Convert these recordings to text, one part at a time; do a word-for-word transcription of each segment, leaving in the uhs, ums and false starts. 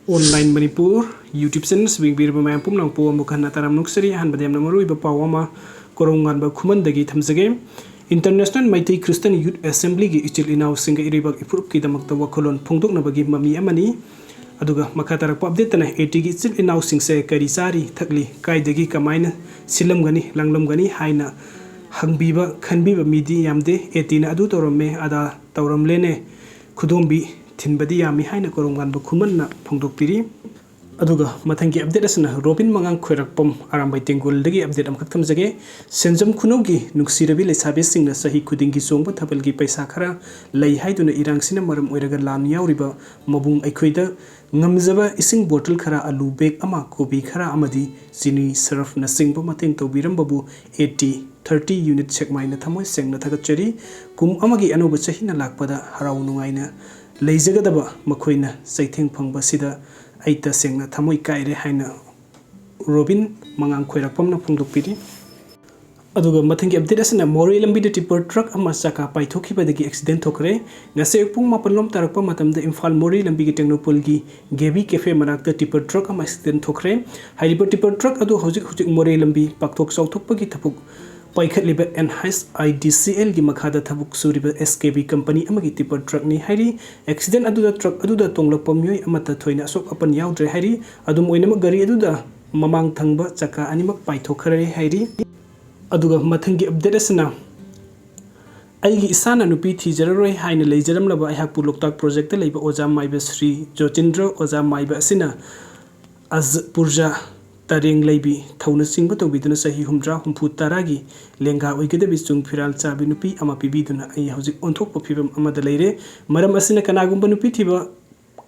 Online Manipur YouTube channel ꯁꯤꯡꯕꯤꯔꯤꯕ ꯃꯌꯥꯝ ꯄꯨꯝꯅꯃꯛꯄꯨ ꯑꯃꯨꯛ ꯍꯟꯅ ꯇꯔꯥꯝꯅ ꯑꯣꯛꯆꯔꯤ꯫ ꯑꯍꯥꯟꯕꯗ ꯌꯥꯝꯅ ꯃꯔꯨꯑꯣꯏꯕ ꯄꯥꯎ ꯑꯃ ꯀꯣꯔꯧꯉꯥꯟꯕ ꯈꯨꯃꯟꯗꯒꯤ ꯊꯝꯖꯒꯦ꯫ International Meitei Christian Youth Assembly ꯒꯤ ꯏꯆꯤꯜ ꯏꯅꯥꯎꯁꯤꯡꯒ ꯏꯔꯩꯕꯥꯛ ꯏꯐꯨꯔꯨꯞꯀꯤꯗꯃꯛꯇ ꯋꯥꯈꯜꯂꯣꯟ ꯐꯣꯡꯗꯣꯛꯅꯕꯒꯤ ꯃꯃꯤ ꯑꯃꯅꯤ꯫ ꯑꯗꯨꯒ ꯃꯈꯥ ꯇꯥꯔꯛꯄ update ꯇꯅ AT ꯒꯤ ꯏꯆꯤꯜ ꯏꯅꯥꯎꯁꯤꯡꯁꯦ ꯀꯔꯤ ꯆꯥꯔꯤ ꯊꯛꯂꯤ, ꯀꯥꯏꯗꯒꯤ ꯀꯃꯥꯏꯅ ꯁꯤꯜꯂꯝꯒꯅꯤ, ꯂꯥꯡꯂꯝꯒꯅꯤ ꯍꯥꯏꯅ ꯍꯪꯕꯤꯕ, ꯈꯟꯕꯤꯕ ꯃꯤꯗꯤ ꯌꯥꯝꯗꯦ꯫ AT ꯅ ꯑꯗꯨ ꯇꯧꯔꯝꯃꯦ, ꯑꯗꯥ ꯇꯧꯔꯝꯂꯦꯅꯦ, ꯈꯨꯗꯣꯝꯕꯤ ꯊꯤꯟꯕꯗꯤ ꯌꯥꯝꯃꯤ ꯍꯥꯏꯅ ꯀꯣꯔꯧꯉꯥꯟꯕ ꯈꯨꯃꯟꯅ ꯐꯣꯡꯗꯣꯛꯄꯤꯔꯤ꯫ ꯑꯗꯨꯒ ꯃꯊꯪꯒꯤ update ꯑꯁꯤꯅ ꯔꯣꯕꯤꯟ ꯃꯉꯥꯡ ꯈꯣꯏꯔꯥꯛꯄꯝ ꯑꯔꯥꯝꯕꯥꯏ ꯇꯦꯡꯒꯣꯜꯗꯒꯤ update ꯑꯃꯈꯛ ꯊꯝꯖꯒꯦ꯫ ꯁꯦꯟꯖꯝ ꯈꯨꯅꯧꯒꯤ ꯅꯨꯡꯁꯤꯔꯕꯤ ꯂꯩꯁꯥꯕꯤꯁꯤꯡꯅ ꯆꯍꯤ ꯈꯨꯗꯤꯡꯒꯤ ꯆꯣꯡꯕ ꯊꯥꯕꯜꯒꯤ ꯄꯩꯁꯥ ꯈꯔ ꯂꯩ ꯍꯥꯏꯗꯨꯅ ꯏꯔꯥꯡꯁꯤꯅ ꯃꯔꯝ ꯑꯣꯏꯔꯒ ꯂꯥꯟ ꯌꯥꯎꯔꯤꯕ ꯃꯕꯨꯡ ꯑꯩꯈꯣꯏꯗ ꯉꯝꯖꯕ ꯏꯁꯤꯡ bottle ꯈꯔ, ꯑꯂꯨ bag ꯑꯃ, ꯀꯣꯕꯤ ꯈꯔ ꯑꯃꯗꯤ ꯆꯤꯅꯤ, ꯁꯔꯐꯅꯆꯤꯡꯕ ꯃꯇꯦꯡ ꯇꯧꯕꯤꯔꯝꯕꯕꯨ AT thirty unit ꯁꯦꯛꯃꯥꯏꯅ ꯊꯃꯣꯏ ꯁꯦꯡꯅ ꯊꯥꯒꯠꯆꯔꯤ꯫ ꯀꯨꯝ ꯑꯃꯒꯤ ꯑꯅꯧꯕ ꯆꯍꯤꯅ ꯂꯥꯛꯄꯗ ꯍꯔꯥꯎ ꯅꯨꯡꯉꯥꯏꯅ ꯂꯩꯖꯒꯗꯕ ꯃꯈꯣꯏꯅ ꯆꯩꯊꯦꯡ ꯐꯪꯕꯁꯤꯗ ꯑꯩ ꯇꯁꯦꯡꯅ ꯊꯃꯣꯏ ꯀꯥꯏꯔꯦ ꯍꯥꯏꯅ ꯔꯣꯕꯤꯟ ꯃꯉꯥꯡ ꯈꯣꯏꯔꯥꯛꯄꯝꯅ ꯐꯣꯡꯗꯣꯛꯄꯤꯔꯤ꯫ ꯑꯗꯨꯒ ꯃꯊꯪꯒꯤ update ꯑꯁꯤꯅ ꯃꯣꯔꯦ ꯂꯝꯕꯤꯗ tipper truck ꯑꯃ ꯆꯀꯥ ꯄꯥꯏꯊꯣꯛꯈꯤꯕꯗꯒꯤ accident ꯊꯣꯛꯈ꯭ꯔꯦ꯫ ꯉꯁꯤ ꯑꯌꯨꯛ ꯄꯨꯡ ꯃꯥꯄꯟ ꯂꯣꯝ ꯇꯥꯔꯛꯄ ꯃꯇꯝꯗ ꯏꯝꯐꯥꯜ ꯃꯣꯔꯦ ꯂꯝꯕꯤꯒꯤ ꯇꯦꯡꯅꯧꯄꯜꯒꯤ ꯒꯦꯕꯤ cafe ꯃꯅꯥꯛꯇ tipper truck ꯑꯃ accident ꯊꯣꯛꯈ꯭ꯔꯦ꯫ ꯍꯥꯏꯔꯤꯕ tipper truck ꯑꯗꯨ ꯍꯧꯖꯤꯛ ꯍꯧꯖꯤꯛ ꯃꯣꯔꯦ ꯂꯝꯕꯤ ꯄꯥꯛꯊꯣꯛ ꯆꯥꯎꯊꯣꯛꯄꯒꯤ ꯊꯕꯛ ꯄꯥꯏꯈꯠꯂꯤꯕ NHIDCL ꯒꯤ ꯃꯈꯥꯗ ꯊꯕꯛ ꯁꯨꯔꯤꯕ SKB company ꯑꯃꯒꯤ tipper truck ꯅꯤ ꯍꯥꯏꯔꯤ꯫ Accident ꯑꯗꯨꯗ truck ꯑꯗꯨꯗ ꯇꯣꯡꯂꯛꯄ ꯃꯤꯑꯣꯏ ꯑꯃꯠꯇ ꯊꯣꯏꯅ ꯑꯁꯣꯛ ꯑꯄꯟ ꯌꯥꯎꯗ꯭ꯔꯦ ꯍꯥꯏꯔꯤ꯫ ꯑꯗꯨꯝ ꯑꯣꯏꯅꯃꯛ ꯒꯥꯔꯤ ꯑꯗꯨꯗ ꯃꯃꯥꯡ ꯊꯪꯕ ꯆꯀꯥ ꯑꯅꯤꯃꯛ ꯄꯥꯏꯊꯣꯛꯈ꯭ꯔꯦ ꯍꯥꯏꯔꯤ꯫ ꯑꯗꯨꯒ ꯃꯊꯪꯒꯤ update ꯑꯁꯤꯅ ꯑꯩꯒꯤ ꯏꯁꯥꯅ ꯅꯨꯄꯤ ꯊꯤꯖꯔꯔꯣꯏ ꯍꯥꯏꯅ ꯂꯩꯖꯔꯝꯂꯕ ꯑꯩꯍꯥꯛꯄꯨ ꯂꯣꯛꯇꯥꯛ project ꯇ ꯂꯩꯕ ꯑꯣꯖꯥ ꯃꯥꯏꯕ ꯁ꯭ꯔꯤ ꯖꯣꯇꯤꯟꯗ꯭ꯔ ꯑꯣꯖꯥ ꯃꯥꯏꯕ ꯑꯁꯤꯅ ꯑꯖ-, ꯄꯨꯔꯖꯥ, ꯇꯔꯦꯡ ꯂꯩꯕꯤ, ꯊꯧꯅꯆꯤꯡꯕ ꯇꯧꯕꯤꯗꯨꯅ ꯆꯍꯤ ꯍꯨꯝꯗ꯭ꯔꯥ, ꯍꯨꯝꯐꯨ, ꯇꯔꯥꯒꯤ ꯂꯦꯡꯒꯥ ꯑꯣꯏꯒꯗꯕꯤ ꯆꯨꯡ ꯐꯤꯔꯥꯜ ꯆꯥꯕꯤ ꯅꯨꯄꯤ ꯑꯃ ꯄꯤꯕꯤꯗꯨꯅ ꯑꯩ ꯍꯧꯖꯤꯛ ꯑꯣꯟꯊꯣꯛꯄ ꯐꯤꯕꯝ ꯑꯃꯗ ꯂꯩꯔꯦ꯫ ꯃꯔꯝ ꯑꯁꯤꯅ ꯀꯅꯥꯒꯨꯝꯕ ꯅꯨꯄꯤ ꯊꯤꯕ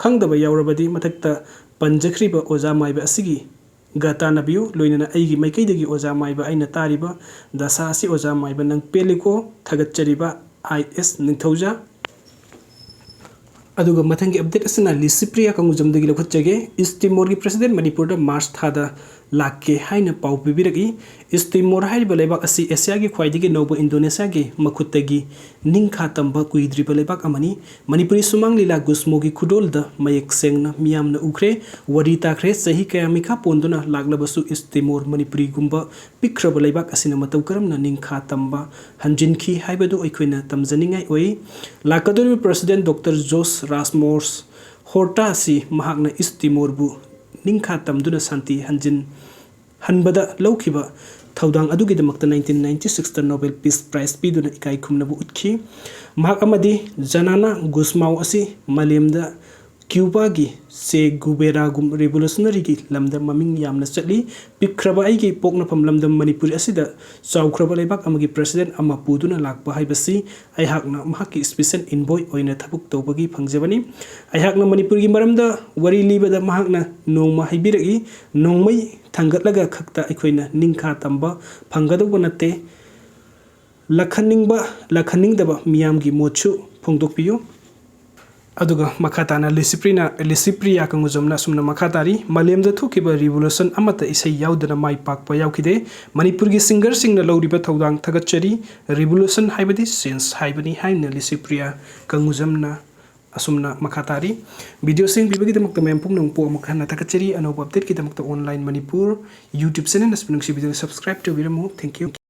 ꯈꯪꯗꯕ ꯌꯥꯎꯔꯕꯗꯤ ꯃꯊꯛꯇ ꯄꯟꯖꯈ꯭ꯔꯤꯕ ꯑꯣꯖꯥ ꯃꯥꯏꯕ ꯑꯁꯤꯒ ꯇꯥꯟꯅꯕꯤꯌꯨ꯫ ꯂꯣꯏꯅꯅ ꯑꯩꯒꯤ ꯃꯥꯏꯀꯩꯗꯒꯤ ꯑꯣꯖꯥ ꯃꯥꯏꯕ ꯑꯩꯅ ꯇꯥꯔꯤꯕ ꯗꯁꯥ ꯑꯁꯤ ꯑꯣꯖꯥ ꯃꯥꯏꯕ ꯅꯪ ꯄꯦꯜꯂꯤꯀꯣ꯫ ꯊꯥꯒꯠꯆꯔꯤꯕ IS ꯅꯤꯡꯊꯧꯖꯥ꯫ ꯑꯗꯨꯒ ꯃꯊꯪꯒꯤ update ꯑꯁꯤꯅ ꯂꯤꯁꯤꯄ꯭ꯔꯤꯌꯥ ꯀꯪꯒꯨꯖꯝꯗꯒꯤ ꯂꯧꯈꯠꯆꯒꯦ꯫ East Timor ꯒꯤ president ꯃꯅꯤꯄꯨꯔꯗ March ꯊꯥꯗ ꯂꯥꯛꯀꯦ ꯍꯥꯏꯅ ꯄꯥꯎ ꯄꯤꯕꯤꯔꯛꯏ꯫ ꯏꯁ ꯇꯤꯃꯣꯔ ꯍꯥꯏꯔꯤꯕ ꯂꯩꯕꯥꯛ ꯑꯁꯤ ꯑꯦꯁꯤꯌꯥꯒꯤ ꯈ꯭ꯋꯥꯏꯗꯒꯤ ꯅꯧꯕ ꯏꯟꯗꯣꯅꯦꯁꯤꯌꯥꯒꯤ ꯃꯈꯨꯠꯇꯒꯤ ꯅꯤꯡꯈꯥ ꯇꯝꯕ ꯀꯨꯏꯗ꯭ꯔꯤꯕ ꯂꯩꯕꯥꯛ ꯑꯃꯅꯤ꯫ ꯃꯅꯤꯄꯨꯔꯤ ꯁꯨꯃꯥꯡ ꯂꯤꯂꯥ ꯒꯨꯁꯃꯣꯒꯤ ꯈꯨꯗꯣꯜꯗ ꯃꯌꯦꯛ ꯁꯦꯡꯅ ꯃꯤꯌꯥꯝꯅ ꯎꯈ꯭ꯔꯦ, ꯋꯥꯔꯤ ꯇꯥꯈ꯭ꯔꯦ꯫ ꯆꯍꯤ ꯀꯌꯥ ꯃꯤꯈꯥ ꯄꯣꯟꯗꯨꯅ ꯂꯥꯛꯂꯕꯁꯨ ꯏꯁ ꯇꯤꯃꯣꯔ ꯃꯅꯤꯄꯨꯔꯤꯒꯨꯝꯕ ꯄꯤꯛꯈ꯭ꯔꯕ ꯂꯩꯕꯥꯛ ꯑꯁꯤꯅ ꯃꯇꯧ ꯀꯔꯝꯅ ꯅꯤꯡꯈꯥ ꯇꯝꯕ ꯍꯟꯖꯤꯟꯈꯤ ꯍꯥꯏꯕꯗꯨ ꯑꯩꯈꯣꯏꯅ ꯇꯝꯖꯅꯤꯡꯉꯥꯏ ꯑꯣꯏ꯫ ꯂꯥꯛꯀꯗꯧꯔꯤꯕ ꯄ꯭ꯔꯁꯤꯗꯦꯟ ꯗꯣꯛꯇꯔ ꯖꯣꯁ ꯔꯥꯁꯃꯣꯔꯁ ꯍꯣꯔꯇꯥ ꯑꯁꯤ ꯃꯍꯥꯛꯅ ꯏꯁ ꯇꯤꯃꯣꯔꯕꯨ ꯅꯤꯡꯈꯥ ꯇꯝꯗꯨꯅ ꯁꯥꯟꯇꯤ ꯍꯟꯖꯤꯟ ꯍꯟꯕꯗ ꯂꯧꯈꯤꯕ ꯊꯧꯗꯥꯡ ꯑꯗꯨꯒꯤꯗꯃꯛꯇ nineteen ninety sixꯇ Nobel Peace Prize ꯄꯤꯗꯨꯅ ꯏꯀꯥꯏ ꯈꯨꯝꯅꯕ ꯎꯠꯈꯤ꯫ ꯃꯍꯥꯛ ꯑꯃꯗꯤ ꯖꯅꯥꯅꯥ ꯒꯨꯁꯃꯥꯎ ꯑꯁꯤ ꯃꯥꯂꯦꯝꯗ ꯀ꯭ꯌꯨꯕꯥꯒꯤ ꯆꯦ ꯒꯨꯕꯦꯔꯥꯒꯨꯝ ꯔꯤꯚꯣꯂꯨꯁꯅꯔꯤꯒꯤ ꯂꯝꯗ ꯃꯃꯤꯡ ꯌꯥꯝꯅ ꯆꯠꯂꯤ꯫ ꯄꯤꯛꯈ꯭ꯔꯕ ꯑꯩꯒꯤ ꯄꯣꯛꯅꯐꯝ ꯂꯝꯗꯝ ꯃꯅꯤꯄꯨꯔ ꯑꯁꯤꯗ ꯆꯥꯎꯈ꯭ꯔꯕ ꯂꯩꯕꯥꯛ ꯑꯃꯒꯤ ꯄ꯭ꯔꯁꯤꯗꯦꯟ ꯑꯃ ꯄꯨꯗꯨꯅ ꯂꯥꯛꯄ ꯍꯥꯏꯕꯁꯤ ꯑꯩꯍꯥꯛꯅ ꯃꯍꯥꯛꯀꯤ special envoy ꯑꯣꯏꯅ ꯊꯕꯛ ꯇꯧꯕꯒꯤ ꯐꯪꯖꯕꯅꯤ꯫ ꯑꯩꯍꯥꯛꯅ ꯃꯅꯤꯄꯨꯔꯒꯤ ꯃꯔꯝꯗ ꯋꯥꯔꯤ ꯂꯤꯕꯗ ꯃꯍꯥꯛꯅ ꯅꯣꯡꯃ ꯍꯥꯏꯕꯤꯔꯛꯏ, "ꯅꯣꯡꯃꯩ ꯊꯥꯡꯒꯠꯂꯒ ꯈꯛꯇ ꯑꯩꯈꯣꯏꯅ ꯅꯤꯡꯈꯥ ꯇꯝꯕ ꯐꯪꯒꯗꯧꯕ ꯅꯠꯇꯦ꯫ ꯂꯥꯛꯍꯟꯅꯤꯡꯕ, ꯂꯥꯛꯍꯟꯅꯤꯡꯗꯕ ꯃꯤꯌꯥꯝꯒꯤ ꯃꯣꯠꯁꯨ ꯐꯣꯡꯗꯣꯛꯄꯤꯌꯨ"꯫ ꯑꯗꯨꯒ ꯃꯈꯥ ꯇꯥꯅ ꯂꯤꯁꯤꯄ꯭ꯔꯤꯅ, ꯂꯤꯁꯤꯄ꯭ꯔꯤꯌꯥ ꯀꯪꯒꯨꯖꯝꯅ ꯑꯁꯨꯝꯅ ꯃꯈꯥ ꯇꯥꯔꯤ, "ꯃꯥꯂꯦꯝꯗ ꯊꯣꯛꯈꯤꯕ revolution ꯑꯃꯠꯇ ꯏꯁꯩ ꯌꯥꯎꯗꯅ ꯃꯥꯏ ꯄꯥꯛꯄ ꯌꯥꯎꯈꯤꯗꯦ꯫ ꯃꯅꯤꯄꯨꯔꯒꯤ singerꯁꯤꯡꯅ ꯂꯧꯔꯤꯕ ꯊꯧꯗꯥꯡ ꯊꯥꯒꯠꯆꯔꯤ꯫ Revolution ꯍꯥꯏꯕꯗꯤ change ꯍꯥꯏꯕꯅꯤ" ꯍꯥꯏꯅ ꯂꯤꯁꯤꯄ꯭ꯔꯤꯌꯥ ꯀꯪꯒꯨꯖꯝꯅ ꯑꯁꯨꯝꯅ ꯃꯈꯥ ꯇꯥꯔꯤ꯫ Videoꯁꯤ ꯌꯦꯡꯕꯤꯕꯒꯤꯗꯃꯛꯇ ꯃꯌꯥꯝ ꯄꯨꯝꯅꯃꯛꯄꯨ ꯑꯃꯨꯛ ꯍꯟꯅ ꯊꯥꯒꯠꯆꯔꯤ꯫ ꯑꯅꯧꯕ updateꯀꯤꯗꯃꯛꯇ Online Manipur YouTube channel ꯑꯁꯤꯕꯨ ꯅꯨꯡꯁꯤꯕꯤꯗꯨꯅ subscribe ꯇꯧꯕꯤꯔꯝꯃꯨ꯫ Thank you꯫